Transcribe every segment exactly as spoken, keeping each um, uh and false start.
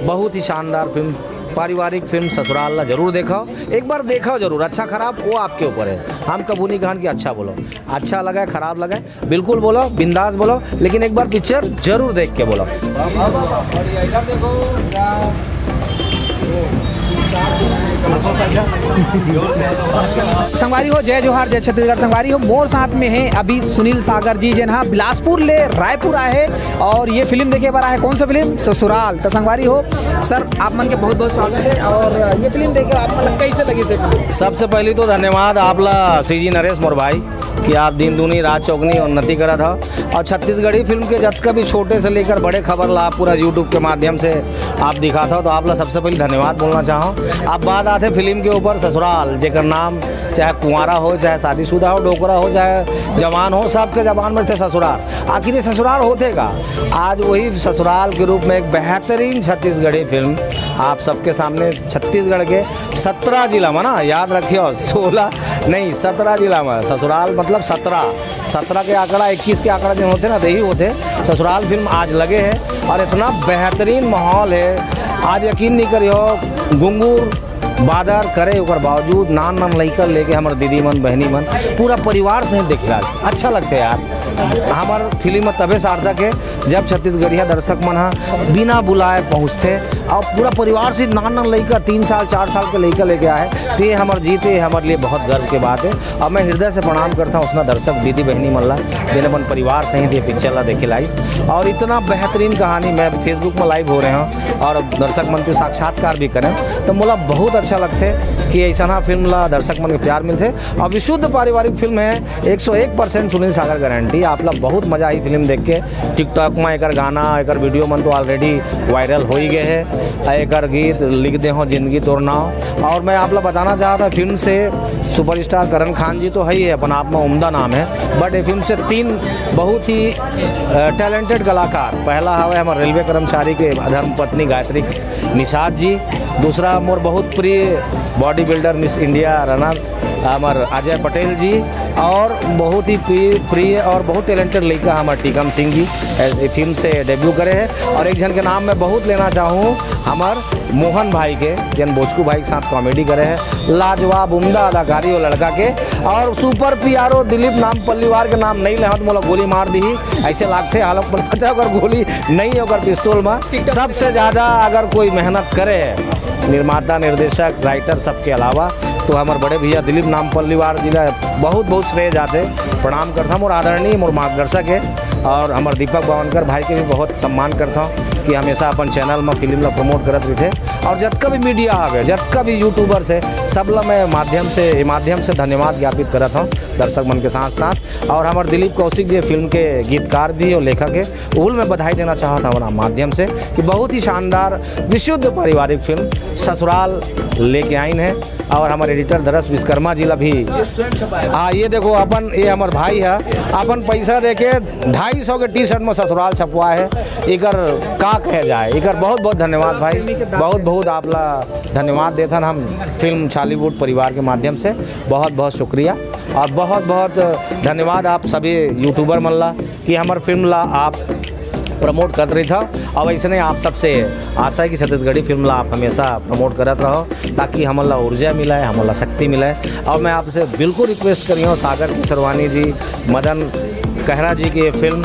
बहुत ही शानदार फिल्म, पारिवारिक फिल्म ससुराल ला जरूर देखो, एक बार देखो जरूर। अच्छा खराब वो आपके ऊपर है, हम कभू नहीं कहन कि अच्छा बोलो, अच्छा लगे खराब लगे, बिल्कुल बोलो, बिंदास बोलो, लेकिन एक बार पिक्चर जरूर देख के बोलो। संगवारी हो, जय जोहार, जय छत्तीसगढ़। संगवारी हो, मोर साथ में है अभी सुनील सागर जी, जेन हा बिलासपुर ले रायपुर आए हे और ये फिल्म देखे बर आए हे। कौन सा फिल्म? ससुराल। तो संगवारी हो सर, आप मन के बहुत बहुत स्वागत है और ये फिल्म देखे आप मन ला कैसे लगी से फिल्म? सबसे पहली तो धन्यवाद आप ला, सीजी नरेश मोर भाई, कि आप दिन दूनी रात चौगनी उन्नति करत हो। और छत्तीसगढ़ी फिल्म के जतका भी छोटे से लेकर बड़े खबर ला आप पूरा YouTube के माध्यम से आप दिखात हो, तो आप ला सबसे पहले धन्यवाद बोलना चाहो। अब बात आते फिल्म के ऊपर, ससुराल, जेकर नाम चाहे कुंवारा हो, चाहे शादीशुदा हो, डोकरा हो, चाहे जवान हो, सबके जबान में थे ससुराल। आखिर ये ससुराल होते का? आज वही ससुराल के रूप में एक बेहतरीन छत्तीसगढ़ी फिल्म आप सबके सामने, छत्तीसगढ़ के सत्रह जिला में ना, याद रखियो, सोलह नहीं, सत्रह जिला में ससुराल, मतलब सत्रह, सत्रह के आंकड़ा, इक्कीस के आंकड़ा जो होते ना, तो यही होते। ससुराल फिल्म आज लगे है और इतना बेहतरीन माहौल है, आज यकीन नहीं करियो, गुंगूर बादर करे, ओकर बावजूद नान नान लइका लेके हमर दीदी मन, बहनी मन, पूरा परिवार सहित देखिला। अच्छा लगथे यार, हमर फिल्म तबे सार्थक है जब छत्तीसगढ़िया दर्शक मन ह बिना बुलाए पहुँचथे और पूरा परिवार से नान नान लइका, तीन साल चार साल के लइका लेके आए, तो ये हमर जीत है, हमर लिए बहुत गर्व के बात है। और मैं हृदय से प्रणाम करता हूँ उसना दर्शक दीदी बहनी मन ला, जेन अपन परिवार सहित ये पिक्चर ला देखे लाइस। और इतना बेहतरीन कहानी, मैं Facebook में लाइव हो रहे हूँ और दर्शक मन के साक्षात्कार भी करें, तो मोला बहुत अच्छा लगथे कि ऐसा फिल्म ला दर्शक मन के प्यार मिलथे। और विशुद्ध पारिवारिक फिल्म है, एक सौ एक परसेंट सुनील सागर गारंटी। आप ला बहुत मजा आई फिल्म देख के। TikTok में एकर गाना, एकर वीडियो मन तो ऑलरेडी वायरल हो ही गए हैं। एकर गीत लिख दे हो जिंदगी तोर नाव। और मैं आप ला बताना चाहता हूँ, फिल्म से सुपरस्टार करण खान जी तो है ही है, अपन आप में उम्दा नाम है, बट ये फिल्म से तीन बहुत ही टैलेंटेड कलाकार, पहला हवे हमारे रेलवे कर्मचारी के धर्म पत्नी गायत्री निषाद जी, दूसरा मोर बहुत प्रिय बॉडी बिल्डर मिस इंडिया रनर हमार अजय पटेल जी, और बहुत ही प्रिय, प्रिय और बहुत टैलेंटेड लड़का हमार टीकम सिंह जी, ए, ए फिल्म से डेब्यू करे हैं। और एक जन के नाम मैं बहुत लेना चाहूँ, हमार मोहन भाई के, जन बोचकू भाई के साथ कॉमेडी करे हैं, लाजवाब उम्दा अदाकारी वो लड़का के। और सुपर पीआरओ दिलीप नाम पल्लीवार के नाम नहीं लेहत, मोला गोली मार दी, ऐसे लागथे हालत पर पता, अगर गोली नहीं है ओकर पिस्तौल में। सबसे ज्यादा अगर कोई मेहनत करे है निर्माता, निर्देशक, राइटर सबके अलावा, तो हमारे बड़े भैया दिलीप नाम पल्लीवार जी ला बहुत बहुत श्रेय जाते, प्रणाम करता हूँ। और आदरणीय मोर मार्गदर्शक है और हमारे दीपक बावनकर भाई के भी बहुत सम्मान करता हूँ कि हमेशा अपन चैनल में फिल्म ला प्रमोट करत रहिथे। और जतका भी मीडिया आ गए, जतका भी यूट्यूबर से, सब ला मैं माध्यम से, माध्यम से धन्यवाद ज्ञापित करत हूँ दर्शक मन के साथ साथ। और हमारे दिलीप कौशिक जी फिल्म के गीतकार भी और लेखक है, उल मैं बधाई देना चाहता हूँ अपना माध्यम से कि बहुत ही शानदार विशुद्ध पारिवारिक फिल्म ससुराल लेके आइन है। और हमारे एडिटर दरस विश्वकर्मा जी ला भी, हाँ, ये देखो अपन, ये हमारे भाई है, अपन पैसा देके ढाई सौ के टी शर्ट में ससुराल छपवा है। इकर का कहे जाए, इकर बहुत बहुत धन्यवाद भाई, बहुत बहुत आप ला धन्यवाद देथन हम फिल्म छॉलीवुड परिवार के माध्यम से। बहुत बहुत शुक्रिया और बहुत बहुत धन्यवाद आप सभी यूट्यूबर मन ला कि हमर फिल्म ला आप प्रमोट करत रहिथव। और ऐसे नहीं, आप सबसे आशा है कि छत्तीसगढ़ी फिल्म ला आप हमेशा प्रमोट करत रहो, ताकि हमन ला ऊर्जा मिले, हमन ला शक्ति मिले। और मैं आपसे बिल्कुल रिक्वेस्ट करी हूँ, सागर किशोरवानी जी, मदन कहरा जी की ये फिल्म,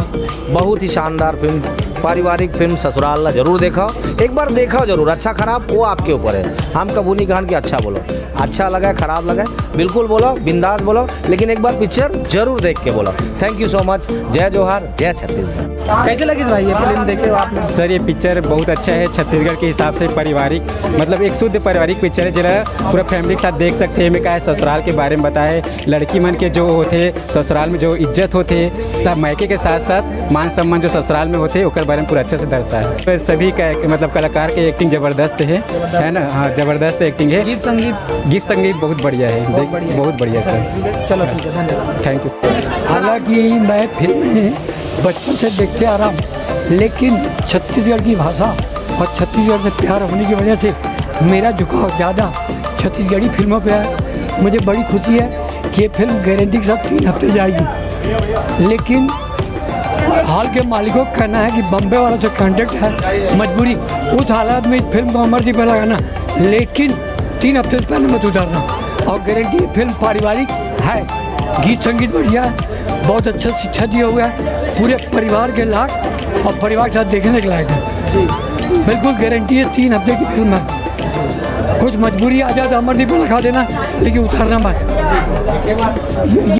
बहुत ही शानदार फिल्म, पारिवारिक फिल्म ससुराल ला जरूर देखो, एक बार देखो जरूर। अच्छा खराब वो आपके ऊपर है, हम कबू नहीं कहन कि अच्छा बोलो, अच्छा लगे खराब लगे, बिल्कुल बोलो, बिंदास बोलो, लेकिन एक बार पिक्चर जरूर देख के बोलो। Thank you so much. जय जोहार, जय छत्तीसगढ़। कैसे लगी भाई ये फिल्म देखे हो आपने? सर, ये पिक्चर बहुत अच्छा है, छत्तीसगढ़ के हिसाब से पारिवारिक, मतलब एक शुद्ध पारिवारिक पिक्चर है, जरा पूरा फैमिली के साथ देख सकते हैं। मैं कहा है ससुराल के बारे में बताया है, लड़की मन के जो होते ससुराल में जो इज्जत होते, सब मायके के साथ साथ मान सम्मान जो ससुराल में होते, ओकर बारे में पूरा अच्छे से दर्शाया है। तो सभी का मतलब कलाकार के एक्टिंग जबरदस्त है, है ना? हाँ, जबरदस्त एक्टिंग है। गीत संगीत? गीत संगीत बहुत बढ़िया है, बहुत देख, बढ़िया। बहुत बढ़िया सर। चलो ठीक है, धन्यवाद। Thank you. हालांकि मैं फिल्म में बचपन से देखते आ रहा हूँ, लेकिन छत्तीसगढ़ की भाषा और छत्तीसगढ़ से प्यार होने की वजह से मेरा झुकाव ज़्यादा छत्तीसगढ़ी फिल्मों पे है। मुझे बड़ी खुशी है कि ये फिल्म गारंटी के साथ तीन हफ्ते जाएगी, लेकिन हॉल के मालिकों का कहना है कि बम्बे वालों से कॉन्ट्रैक्ट है, मजबूरी। उस हालात में इस फिल्म को अमरदीप में लगाना, लेकिन तीन हफ्ते से पहले मत उतारना। और गारंटी, ये फिल्म पारिवारिक है, गीत संगीत बढ़िया है, बहुत अच्छा शिक्षा दिया हुआ है, पूरे परिवार के लायक और परिवार के साथ देखने के लायक है। बिल्कुल गारंटी है, तीन हफ्ते की फिल्म है। कुछ मजबूरी आ जाए तो अमरदीप में लगा देना, लेकिन उतारना मत।